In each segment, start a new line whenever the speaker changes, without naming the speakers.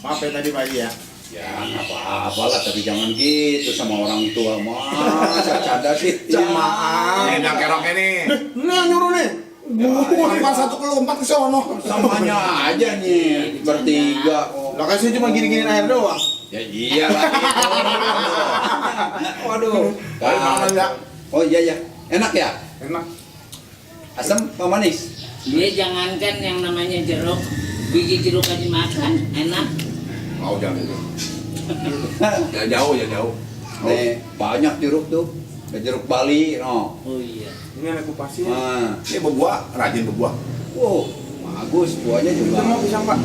Maaf ya tadi Pak Haji ya.
Ya nggak apa-apa lah, tapi jangan gitu sama orang tua. Masa canda sih.
Maaf.
Ini udah keroknya nih.
Ini yang nyuruh nih.
Lempar satu ke lompat ke sono.
Samanya aja nih bertiga.
Lah kan saya cuma gini-gini air doang.
Ya iya lah. Waduh.
Dari mana enggak?
Oh iya ya. Enak ya?
Enak.
Asam apa manis?
Dia jangankan yang namanya jeruk, biji jeruk aja makan, enak.
Mau jangan itu. Ya jauh, ya jauh.
Nih, banyak jeruk tuh. Ada jeruk Bali, no.
Oh iya.
Ini ada kupasin.
Nah,
Ini berbuah, rajin berbuah.
wow, bagus buahnya juga.
Kita mau pisang Pak?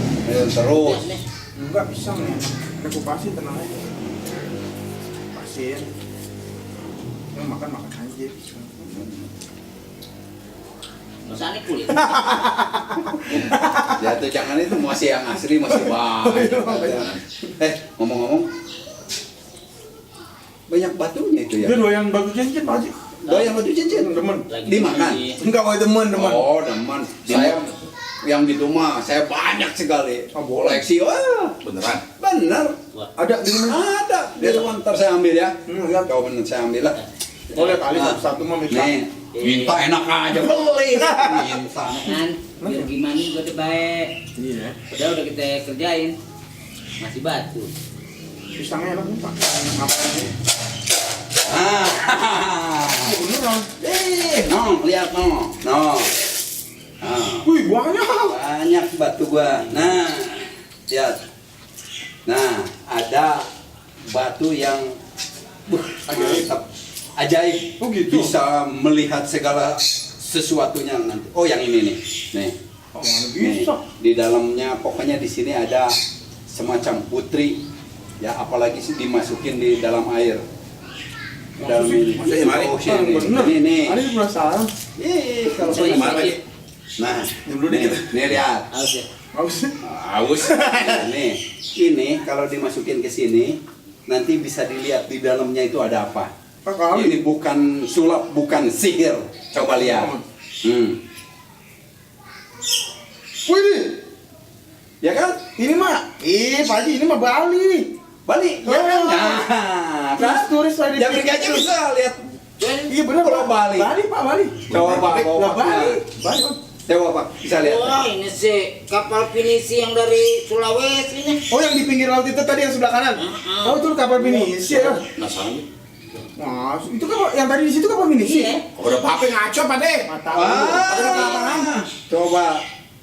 Terus.
Nih,
Enggak pisang nih. Ada kupasin tenang aja. Kupasin. Mau makan aja pisang.
Masanya kulit.
Ya tuh jangan itu masih yang asli masih banyak. Ngomong-ngomong, banyak batunya itu ya.
Dia doyan batu cincin Pak Haji.
Doyan batu cincin.
Demen.
Lagi
Dimakan.
Enggak mau demen.
Oh, demen. Saya yang di rumah saya banyak sekali.
Oh, boleh.
Koleksi. Wah,
Beneran.
bener.
Wah,
Ada di rumah.
Ada. Di rumah ntar saya ambil ya.
Lihat.
Coba bener saya ambil lah.
Boleh kali
Nah.
satu mah minta.
Nih, minta enak aja beli. Minta.
kan, biar gimana juga udah baik.
Iya.
Udah kita kerjain. Masih batu.
Pisangnya enak nih Pak. Apa ini?
Ah.
Oh, beneran.
No, lihat no. No. Ah.
Wih, banyak.
Banyak batu gua. Nah, lihat. Nah, ada batu yang mantap. Ajaib.
Oh, gitu?
Bisa melihat segala sesuatunya nanti. Oh, yang ini nih. Nih.
Oh, mana
Nih,
bisa?
di dalamnya pokoknya di sini ada semacam putri. Ya, apalagi sih dimasukin di dalam air. Dalam ini.
Maksudnya gimana?
Oh, sini.
Bener.
Ini nih.
Ada penasaran.
Kalau
Coba
saya
gimana,
sedikit.
Nah,
Dulu deh
nih,
kita.
nih lihat.
Haus ya.
Haus.
Haus. Nih, ini kalau dimasukin ke sini nanti bisa dilihat di dalamnya itu ada apa.
Kali.
Ini bukan sulap, bukan sihir. Coba lihat.
Wih, ini.
Ya kan?
Ini mah. Pak Haji, ini mah Bali.
Bali. Ya kan? Nah, kan?
Turis tadi.
Ya pergi aja bisa lihat.
Iya benar.
Pulau Bali.
Bali Pak, Bali.
Coba
Lah,
bawa
Bali. Bali. Pak.
Coba Pak, bisa lihat.
Wah, ini sih kapal pinisi yang dari Sulawesi nih.
Oh, yang di pinggir laut itu tadi yang sebelah kanan. Oh, itu kapal pinisi ya.
Penasaran.
Nah, itu kan yang tadi di situ kapal pinisi.
Iya.
Udah pakai ngaco Pak deh.
Mata.
Ah, coba.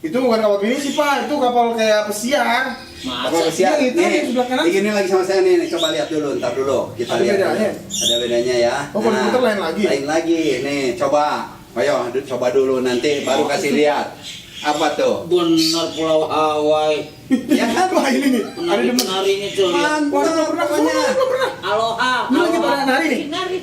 Itu bukan kapal pinisi Pak, itu kapal kayak pesiar.
Apa
Masa?
kesian?
Yang itu yang sebelah kanan.
Begini lagi sama saya nih. Coba lihat dulu, ntar dulu. Kita
Ada
lihat.
bedanya?
Ada bedanya ya.
Oh, kalau diputar lain lagi?
Lain lagi. Nih, coba. Ayo, coba dulu nanti baru kasih lihat. Apa tuh?
Benar Pulau Hawaii.
Ya kan?
Wah, ini nih. Ada demen.
Penari-penarinya tuh. lihat.
Wah,
Mantap
belum pernah
pokoknya.
belum pernah.
Aloha.
Lu lagi
aloha.
pada nari nih?
Nari.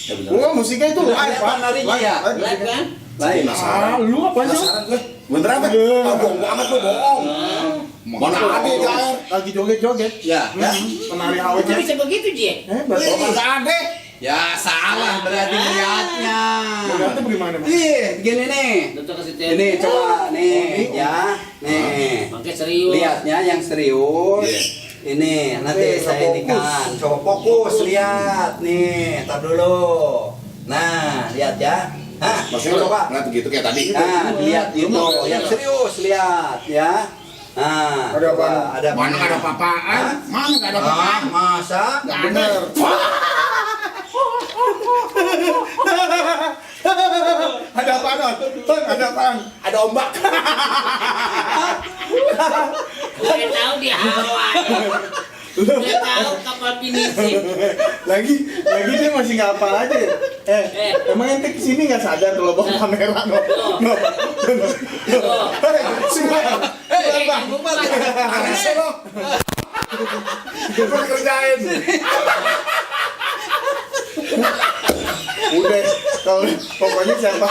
Ya beneran.
Wah, musiknya itu
Udah
live
ada
Pak.
narinya ya?
Lihat kan?
Lain.
Ah, lu apa sih?
Penasaran gue. Beneran Pak? Ah, bohong banget lu, bohong. Mana ada di air?
Lagi joget-joget.
Ya, ya.
Penari
Itu
Hawaii.
bisa begitu, Ji.
Hebat.
Enggak ada.
Ya salah berarti melihatnya.
Berarti bagaimana, Mas?
Ih, begini nih.
Dokter kasih tahu.
Ini coba nih, ya. Nih.
Pakai serius.
Lihatnya yang serius. Ini nanti
Oke,
saya
fokus.
inikan. Coba fokus lihat nih. Tar dulu. Nah, lihat ya. Hah,
Maksudnya
coba.
ngeliat begitu kayak tadi.
Nah, lihat gitu. Yang serius lihat ya. Nah,
Ada
coba.
apa?
Ada
Mana nggak ada apa-apaan? Mana nggak ada
Ah,
apa-apaan?
masa?
Nggak ada.
Bener. Ada apaan, Ton? Ada apaan?
Ada ombak.
Gue tahu di Hawaii. Gue tahu kapal pinisi.
Lagi dia masih nggak apa aja ya? Emang ente kesini nggak sadar kalau bawa kamera no? No.
Tuh.
Aneh lo. Gue kerjain.
Udah, kalau pokoknya siapa